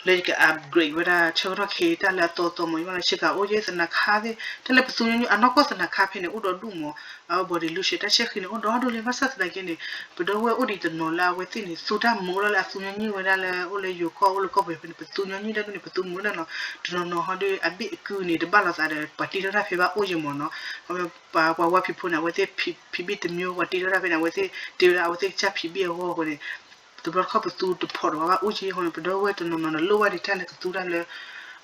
လၢယက upgrade ဝဲဒၣ် ဆၢကတီၢ်ခဲအံၤ တၢ်လၢအသီသီမး ယမၢလီၤ ဆ့ကၤအိၣ်ယဲၢ်သနၤခါသ့ၣ် တၢ်လၢပသူညီနုၢ်အနီၢ်ကီၢ်သနၤခါဖဲန့ၣ် အိၣ်ဒီဒူၣ်မး, အဝဲ body lotion တၢ်ဆဲၣ်ဃံန့ၣ် အိၣ်ဒီဒူၣ်လံ ဘၣ်ဆၣ်သနာ်က့န့ၣ် ပဒီပုၢ်ဝဲၢ်အိၣ်ဒံးတနီၤလၢအဝဲသ့ၣ်န့ၣ် သူတၢ်မုာ်လီၤလၢအသူညီနုၢ်ဝဲဒၣ်လၢအိၣ်လၢယိၤကီၢ်အိၣ်လၢကီၢ်ပယီၤဖဲန့ၣ် ပသူညီနုၢ်တၢ်ဒ်န့ၣ် ပသူမုာ်ဒၣ်နီၤ, တနီၤနီၤဟီဒီး အဘ့ၣ်အကုန့ၣ် တဘၣ်လိာ်သးဒီး ပှၤတ့ထီၣ်တၢ်ဖဲဘၣ်အိၣ်ယဲၢ်မးနီၤ, ပှၤဝါဖံးဖိန့ၣ် အဝဲသ့ၣ်ဖံးဘ့ၣ်တမံၤ ပှၤတ့ထီၣ်တၢ်ဖဲန့ၣ် အဝဲသ့ၣ်တ့ဝဲဒၣ် အဝဲသ့ၣ်ကစၢ်ဖံးဘ့ၣ်အဂီၢ်အဃိန့ၣ် တဘျီတခီၣ်ပသူတဖိးဒီးဘၣ်အိၣ်က့အဃိန့ၣ် ပဒီပုၢ်ဝဲၢ်တနီၤနီၤန့ၣ်လိၣ်ဘၣ်ဒံးတၢ်လၢကသူတၢ်လၢ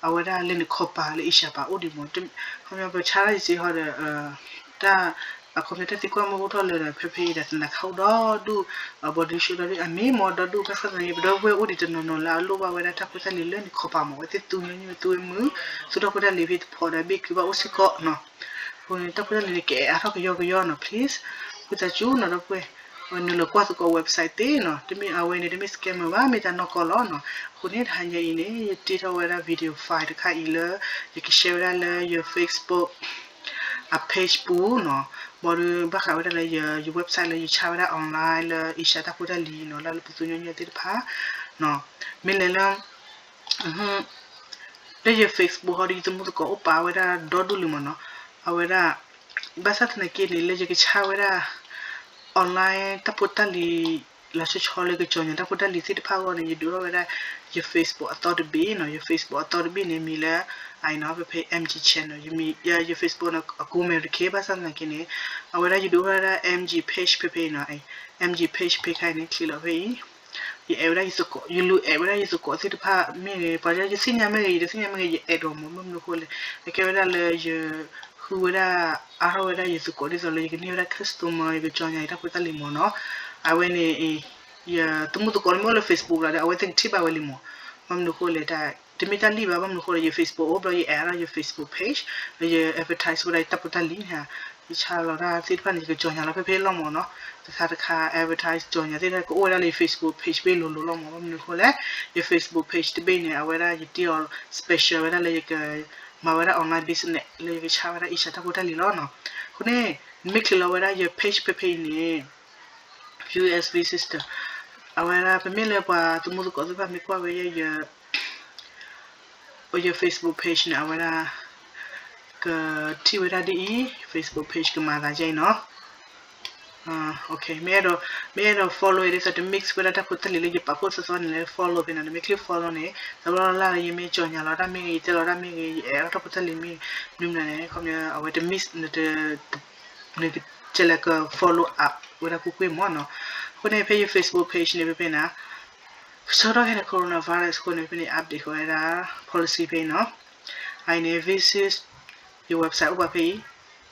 အဝဲဒၣ်လၢနခီပၤလၢအ့ၡၢၣ်ပၤအိၣ်ဒံးမး, ခီပညီပဆါတၢ်ယစ့ဟီဒီး တၢ် အခီပညီတၢ်သံကွၢ်မ့ၢ်အိၣ်ထီၣ်လၢဒီး ဖဲဖဲအံၤဒီးသနၤခါအိၣ်ဒီဒူၣ် body lotion ဒီဒူၣ် အမ့ၢ်မးဒီဒူၣ် ဘၣ်ဆၣ်သနာ်က့ ပဒီပုၢ်ဝဲၢ်အိၣ်ဒံးတနီၤနီၤလၢအလိၣ်ဘၣ်ဝဲဒၣ်တၢ်ဖိတၢ်လံၤလၢနခီပၤမး အဝဲသ့ၣ်သူညီနုၢ်သူဝဲမုာ် သူတၢ်ဖိတၢ်လံၤဖဲတဖိးဒီးဘ့ၣ်ကုဘၣ်အိၣ်စ့ၢ်ကီးနီၤ, အဃိန့ၣ် တၢ်ဖိတၢ်လံၤန့ၣ် ကအဲၣ်အါထီၣ်ကယီကယီနီၤ please ဝံသးစူၤနီၤ ဒီပုၢ်ဝဲၢ် နုာ်လီၤကွၢ်သကိး website သ့နီၤ တမ့ၢ်အဝဲန့ၣ် တမ့ၢ် scammer ဘၣ် မ့ၢ်တၢ်နီၢ်ကီၢ်လီၤနီၤ, အဃိန့ၣ် တဟါညါအံၤန့ၣ် ယတ့ထီၣ်ဝဲဒၣ် video file တခါအံၤလၢ ယက share ဝဲဒၣ်လၢယ Facebook အ page ပူၤနီၤ, ဘၣ်ဒီးဘၣ်ဃးဝဲဒၣ်လၢယ ယ website လၢယဆါဝဲဒၣ် online လၢ Asia တၢ်ဖိတၢ်လံၤနီၤ လၢလၢပသူညီနုၢ်သ့ၣ်တဖၣ်နီၤ, မ့ၢ်လဲၤလၢ လၢယ Facebook ဟီဒီး ယသမူသကိးအိၣ်ပာ်ဝဲဒၣ်ဒီဒူၣ်လံမးနီၤ, အဝဲဒၣ် ဘၣ်ဆၣ်သနာ်က့န့ၣ် လၢယကဆါဝဲဒၣ် online တၢ်ဖိတၢ်လံၤ လီၤဆီဆီလၢကစီၤညါတၢ်ဖိတၢ်လံၤသ့ၣ်တဖၣ်အဂီၢ်န့ၣ် ယဒုးထီၣ်ဝဲဒၣ် ယ Facebook အသီတဘ့ၣ်နီၤ, ယ Facebook အသီတဘ့ၣ်န့ၣ် မံၤလၢ အနီၤ ဖဲဖဲ MG channel ယ ယ Facebook နီၤ အကိးမဲာ်တခ့ ဘၣ်ဆၣ်သနာ်က့န့ၣ် အဝဲဒၣ်ယဒုးထီၣ်ဝဲဒၣ် MG page ဖဲဖဲအံၤနီၤ, MG page ဖဲခါအံၤန့ၣ် ချံးလီၤဖဲအံၤ ယအဲၣ်ဝဲဒၣ်ယသကိး ယလူၤအဲၣ်ဝဲဒၣ်ယသကိးသ့ၣ်တဖၣ်မ့ၢ်ဂ့ၤ ပှၤလၢယသ့ၣ်ညါမ့ၢ်ဂ့ၤ ယတသ့ၣ်ညါမ့ၢ်ဂ့ၤ ယအဲၣ်ဒိးမး ဘၣ်မနုၤအဃိလဲၣ် အကဲဝဲဒၣ်လၢယ ဃုဝဲဒၣ် အါထီၣ်ဝဲဒၣ်ယသကိးဒ်သိးလၢယကန့ၢ်ဝဲဒၣ် customer ယကစီၤညါယတၢ်ဖိတၢ်လံၤမးနီၤ, အဝဲန့ၣ် ယသမူသကိးန့ၣ်မ့ၢ်အိၣ်လၢ Facebook လီၤဒီး အဝဲသ့ၣ်ကထံၣ်ဘၣ်ဝဲလံမး, ဘၣ်မနုၤအဃိလဲၣ် တမ့ၢ်တၢ်လံၣ်ဘၣ် ဘၣ်မနုၤအဃိလဲၣ် ယ Facebook အိၣ်ဘျီ ယအဲၣ်အါထီၣ်ယ Facebook page လၢယ advertise ဝဲဒၣ်ယတၢ်ဖိတၢ်လံၤန့ၣ် ယဆါလီၤတၢ်သ့ၣ်တဖၣ်န့ၣ် ယကစီၤညါလီၤဖဲဖဲလီၤမးနီၤ, တခါတခါ advertise စီၤညါသ့ၣ်တဖၣ်ကအိၣ်ဝဲဒၣ်လၢယ Facebook page ဖဲလိၤလိၤလီၤမး ဘၣ်မနုၤအဃိလဲၣ် ယ Facebook page တဘ့ၣ်န့ၣ် အဝဲဒၣ်ယတ့အီၤ special ဝဲဒၣ်လၢယက မၤဝဲဒၣ် online business လၢယကဆါဝဲဒၣ်အ့ၡၢၣ်တၢ်ဖိတၢ်လံၤလီၤနီၤ, အဃိန့ၣ် နမ့ၢ်ချံးလီၤဝဲဒၣ်ယ page ဖဲဖဲအံၤန့ၣ် U S V sister အဝဲဒၣ် ပမ့ၢ်လၢပှၤသမူသကိးသ့ၣ်တဖၣ်မ့ၢ်ကွၢ်ဝဲယဲ ယ ယ Facebook page န့ၣ် အဝဲဒၣ် ကထံၣ်ဝဲဒၣ်ဒ်အံၤ Facebook page ကမၤသးယဲအံၤနီၤ, မ့ၢ်အဲၣ်ဒိး မ့ၢ်အဲၣ်ဒိး follow အံၤဒ်သိးတ mix ဝဲဒၣ်တၢ်ဖိတၢ်လံၤလၢယပာ်ဖှိၣ်သီသီန့ၣ်လၢ follow ဖဲနီၤ, နမ့ၢ်ချံး follow န့ၣ် တဘျီလၢ်လၢ်လၢယမ့ၢ်ကၠီၣ်ညါလီၤတၢ်မ့ၢ်ဂ့ၤ ယတဲလီၤတၢ်မ့ၢ်ဂ့ၤ ယအဲၣ်အါထီၣ်တၢ်ဖိတၢ်လံၤမ့ၢ်ဂ့ၤ မနုၤမနုၤန့ၣ် ခီပညီ အဝဲတ mix နတ နက ကလဲၤက follow up ဝဲဒၣ်ကွ့ၢ်ကွ့ၢ်မးနီၤ, အဃိန့ၣ် ဖဲယ Facebook page န့ၣ် ဖဲဖဲန့ၣ် ဆၢကတီၢ်ခဲအံၤန့ၣ် coronavirus အဃိန့ၣ် ဖဲဖဲန့ၣ် update ဃီဝဲဒၣ် policy ဖဲအံၤနီၤ, အအံၤန့ၣ် visit ယ website အိၣ်ဘၣ်ဖဲအံၤ,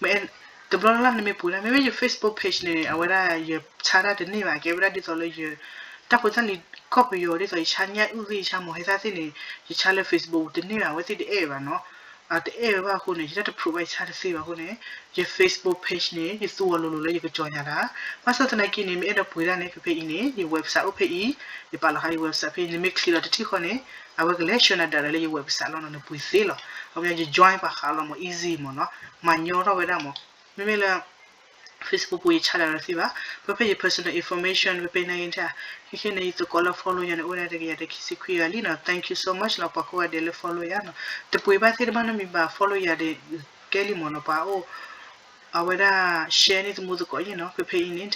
မ့ၢ် တဘျီလၢ်လၢ်နမ့ၢ်ပှ့ၤဒၣ် မ့မ့ၢ်ယ Facebook page န့ၣ် အဝဲဒၣ်ယဆါတၢ်တန့ၢ်ဘၣ် ကဲဝဲဒၣ်ဒ်သိးလၢယ တၢ်ဖိတၢ်လံၤကီၢ်ပယီၤ ဒ်သိးယဆါညၣ်အုၣ်သ့ၣ် ယဆါမီၤဟဲသၣ်သ့ၣ်န့ၣ် ယဆါလၢ Facebook တန့ၢ်ဘၣ် အဝဲသ့ၣ်တအဲၣ်ဘၣ်နီၤ, အတအဲၣ်ဝဲဘၣ်အဃိန့ၣ် ယတၢ်တ prove ဘၣ်ယဆါတသ့ဘၣ်အဃိန့ၣ် ယ Facebook page န့ၣ် ယသူအီၤလိၤလိၤလၢယကစီၤညါတၢ်, ဘၣ်ဆၣ်သနာ်က့န့ၣ် မ့ၢ်အဲၣ်ဒိးပှ့ၤဒၣ်န့ၣ် ဖဲဖဲအံၤန့ၣ် ယ website အိၣ်ဖဲအံၤ, ယပာ်လီၤဃာ်ယ website ဖဲအံၤ နမ့ၢ်ချံးလီၤတထံၣ်ဃီန့ၣ် အဝဲကလဲၤဆှၢနၤ direct လၢယ website လီၤနီၤ နပှ့ၤသ့လီၤ, ခီပညီ ယ join ပာ်ဃာ်လီၤမး easy မးနီၤ, မၤညီထီၣ်ဝဲဒၣ်မး, မ့မ့ၢ်လၢ Facebook ပူၤယဆါတၢ်ဒီးသ့ဘၣ်, ဖဲဖဲယ personal information ဖဲဖဲနာ်က့တၢ်, ခဲခဲန့ၣ် ယသကိးလၢ follow ယၤန့ၣ် အိၣ်ဝဲဒၣ်တကယၤဒီးခံဆံခွံဂၤလံနီၤ, thank you so much လီၤ ပှၤကိးဂၤဒဲးလၢ follow ယၤနီၤ, တပှ့ၤဘၣ်သ့ၣ်တဘၣ်နီတမံၤဘၣ် follow ယၤဒီး ကဲလံမးနီၤ ပှၤအိၣ် အဝဲဒၣ် share န့ၢ်သမူသကိးယဲနီၤ, ဖဲဖဲအံၤန့ၣ်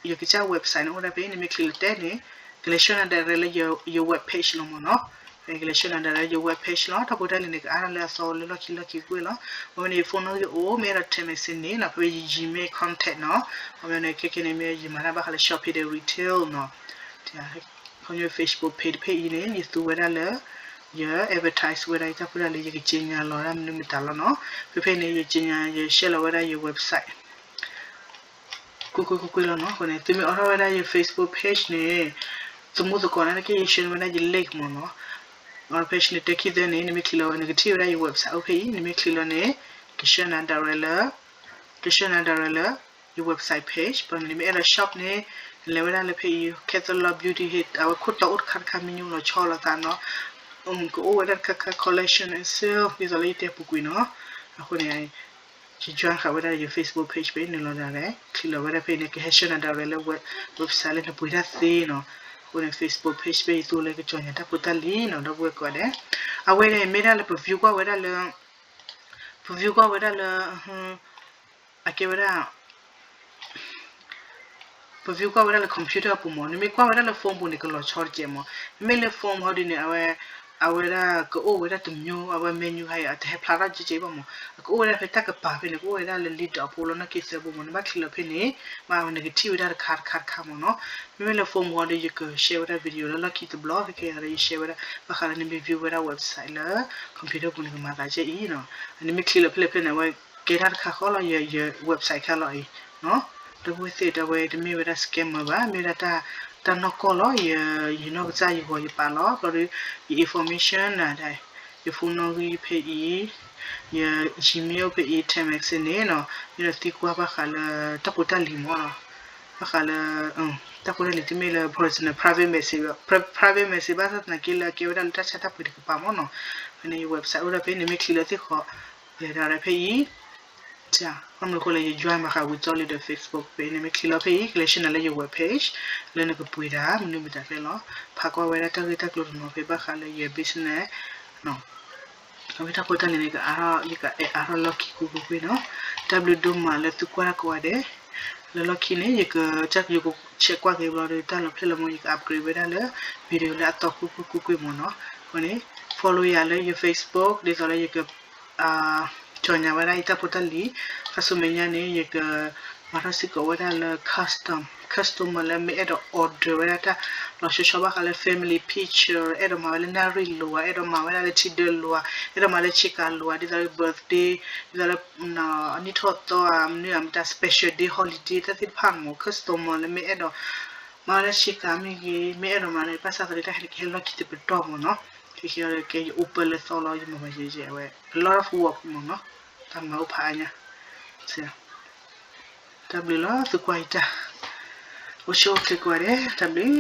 ယကစၢ် website န့ၣ် အိၣ်ဝဲဒၣ်ဖဲအံၤ နမ့ၢ်ချံးလီၤတဲန့ၣ် ကလဲၤဆှၢနၤ direct လၢယ web page လီၤမးနီၤ, ကလဲၤဆှၢနၤ direct လၢယ web page လီၤ, တၢ်ဖိတၢ်လံၤန့ၣ် ကအါထီၣ်လၢအသီလၢလီၢ်ခံလီၢ်ခံကွ့ၢ်လီၤ, အဝဲန့ၣ် ယ phone နီၣ်ဂံၢ်အိၣ် မ့ၢ်အဲၣ်ဒိး text message န့ၣ်နီၤ ဖဲဖဲယ Gmail contact နီၤ, အဝဲန့ၣ် ခဲခဲန့ၣ် မ့ၢ်ယမၤတၢ်ဘၣ်ဃးလၢ shopping ဒီး retail နီၤ, ခီဖျိ Facebook page တဖဲအံၤန့ၣ် ယသူဝဲဒၣ်လၢ ယ advertise ဝဲဒၣ်ယတၢ်ဖိတၢ်လံၤ ယကကြေညာလီၤဒၣ်မနုၤမတၤလီၤနီၤ, ဖဲဖဲန့ၣ် ယကြေညာ ယရှဲလီၤဝဲဒၣ်ယ website ကွ့ၢ်ကွ့ၢ်ကွ့ၢ်ကွ့ၢ်လီၤနီၤ, အဃိန့ၣ် သုမ့ၢ်အိးထီၣ်ဝဲဒၣ်ယ Facebook page န့ၣ် သမူသကိးနာ်က့ ယရှဲဝဲဒၣ်ယ link မးနီၤ, အ page န့ၣ် တဲခံသၢန့ၣ် နမ့ၢ်ချံးလီၤ နကထံၣ်ဝဲဒၣ်ယ website အိၣ်ဖဲအံၤ နမ့ၢ်ချံးလီၤန့ၣ် ကရှဲနၤ direct လၢ ကရှဲနၤ direct လၢ ယ website page ဘၣ်န့ၣ် နမ့ၢ်အဲၣ်ဒိး shop န့ၣ် လဲၤဝဲဒၣ်လၢဖဲအံၤ Cathalog Beauty ဟ့ၣ် အဝဲခိၣ်တီအိၣ်တခါတခါ မ့ၢ်ညိလီၤဆီလိာ်သးနီၤ, ကအိၣ်ဝဲဒၣ်တခါခါ collection itself ဒ်သိးလၢယတဲပူၤကွံာ်နီၤ. အဃိန့ၣ် ယ join ဃာ်ဝဲဒၣ်ယ Facebook page ဖဲအံၤ နုာ်လီၤဒၣ်လဲာ် ချံးလီၤဝဲဒၣ်ဖဲအံၤန့ၣ် ကဟဲဆှၢနၤဒၣ်ဝဲလၢ website လၢနပှ့ၤတၢ်သ့နီၤ. အဃိန့ၣ် Facebook page ဖဲအံၤ သိလၢကစီၤညါတၢ်ဖိတၢ်လံၤနီၤ ဒီပုၢ်ဝဲၢ်ကိးဂၤဒဲး. အဝဲန့ၣ်မ့ၢ်ဒၣ်လၢပ view ကွၢ်ဝဲဒၣ်လၢ ပ view ကွၢ်ဝဲဒၣ်လၢ အကဲဝဲဒၣ် ပ view ကွၢ်ဝဲဒၣ်လၢ computer အပူၤမး, နမ့ၢ်ကွၢ်ဝဲဒၣ်လၢ phone ပူၤန့ၣ် ကလီၤဆီတကဲးမး. မ့မ့ၢ်လၢ phone ဟီဒ်န့ၣ် အဝဲ အဝဲဒၣ်ကအိၣ်ဝဲဒၣ်တမျိုး အဝဲ menu ဟါအံၤ အတဟဲဖျါထီၣ်ကဲကဲဘၣ်မး, အကအိၣ်ဝဲဒၣ်ဖဲတၢ်ကပၤဖဲန့ၣ် ကအိၣ်ဝဲဒၣ်လၢ lid အပူၤလီၤ နီၣ်က့သၢဘိမး. နဘၣ်ချံးလီၤဖဲန့ၣ် မ့ၢ်နကထံၣ်ဝဲဒၣ်တခါတခါတခါမးနီၤ. မ့မ့ၢ်လၢ phone ဟီဒီး ယက share ဝဲဒၣ် video လၢလီၢ်ခံတဘျီ ခဲကဲဒီး ယ share ဝဲဒၣ် ဘၣ်ဃးလၢနမ့ၢ် view ဝဲဒၣ် website လၢ computer ပူၤန့ၣ် ကမၤသးကဲအံၤနီၤ. နမ့ၢ်ချံးလီၤဖဲလဲၣ်ဖဲလဲၣ်န့ၣ် အဝဲကဲတၢ်တခါဃီလီၤ ယ ယ website ခါလီၤအံၤ ဒီပုၢ်ဝဲၢ်သ့ၣ် ဒီးအဝဲတမ့ၢ်ဝဲဒၣ် scammer ဘၣ်, မ့ၢ်ဝဲဒၣ်တၢ်နီၢ်ကီၢ်လီၤ. ယနီၢ်ကစၢ်ယဂီၤယပာ်လီၤ ဘျီဒီး ယ information နၤဒၣ် ယ phone နီၣ်ဂံၢ်ဖဲအံၤ, ယ Gmail ဖဲအံၤ text message န့ၣ်နီၤ, ယဒီးသံကွၢ်ဘၣ်ဃးလၢတၢ်ဖိတၢ်လံၤမးနီၤ, ဘၣ်ဃးလၢ တၢ်ဖိတၢ်လံၤတမ့ၢ်လၢ personal private message ဘၣ်, private message ဘၣ်ဆၣ်သနာ်က့လၢအကဲဝဲဒၣ်လၢတၢ်ဆါတၢ်ပှ့ၤတကပၤမးနီၤ. ဖဲန့ၣ် ယ website အိၣ်ဒၣ်ဖဲအံၤ နမ့ၢ်ချံးလီၤသ့ၣ်ဃီ လဲၤဒၣ်ရၣ်ဖဲအံၤ ဘၣ်မနုၤအဃိလဲၣ် ယ join ဘၣ်ဃးဝံၤကၠီလံဒီး Facebook ဖဲအံၤ နမ့ၢ်ချံးလီၤဖဲအံၤ ကလဲၤဆှၢနၤလၢယ web page လၢနကပှ့ၤဒၣ် မနုၤမတၤဖဲလီၤ. ဖးကွၢ်ဝဲဒၣ်တၢ်ဂ့ၢ်တၢ်ကျိၤတနီၤဖဲဘၣ်ဃးလၢယ business အဝဲတၢ်ဖိတၢ်လံၤန့ၣ် ကအါထီၣ် ယကအါထီၣ်လီၢ်ခံကွ့ၢ်ကွ့ၢ်ကွ့ၢ်နီၤ. တၢ်ဘျုးဒိၣ်မးလၢသုကွၢ်တၢ်ကိးဂၤဒဲး, လၢလီၢ်ခံန့ၣ် ယက ယကဆဲးကွၢ်က့ၤဘျီဒီး တၢ်လီၤဖျဲၣ်လီၤမီ ယက upgrade ဝဲဒၣ်လၢ video လၢအသီကွ့ၢ်ကွ့ၢ်ကွ့ၢ်မးနီၤ. အဃိန့ၣ် follow ယၤလၢယ Facebook ဒ်သိးလၢယက ကၠီညါဝဲဒၣ်ယတၢ်ဖိတၢ်လံၤ, ခါဆူမဲာ်ညါန့ၣ် ယက မၤထီၣ်စ့ၢ်ကီးဝဲဒၣ်လၢ custom, customer လၢမ့ၢ်အဲၣ်ဒိး order ဝဲဒၣ်တၢ်လီၤဆီဆီဘၣ်ဃးလၢ family picture အဲၣ်ဒိးမၤဝဲလၢနၣ်ရံၣ်လိၤဧါ, အဲၣ်ဒိးမၤဝဲဒၣ်လၢထံဒၢလိၤဧါ, အဲၣ်ဒိးမၤလၢဆ့ကၤလိၤဧါ, ဒ်သိးလၢ birthday, ဒ်သိးလၢ အနံၣ်ထီၣ်သီဧါ, မနုၤဧါ မတၤ special day, holiday တၢ်သ့ၣ်တဖၣ်မး customer လၢမ့ၢ်အဲၣ်ဒိး မၤဝဲလၢဆ့ကၤမ့ၢ်ဂ့ၤ, မ့ၢ်အဲၣ်ဒိးမၤန့ၣ် ဘၣ်ဆၣ်သနာ်က့တၢ်ဟဲကဟဲလီၢ်ခံတပတီၢ်မးနီၤ. ခဲကဲဒီးကဲယ open လၢသီလီၤ ယမၤမၤယဲၢ်ယဲၢ်အဝဲ a lot of work မးနီၤ, တၢ်မၤအိၣ်ဖးအါညါ. တၢ်ဘျုးလီၤ သုကွၢ်ယတၢ် အိၣ်ဆူၣ်အိၣ်ချ့ကိးဂၤဒဲး တၢ်ဘျုး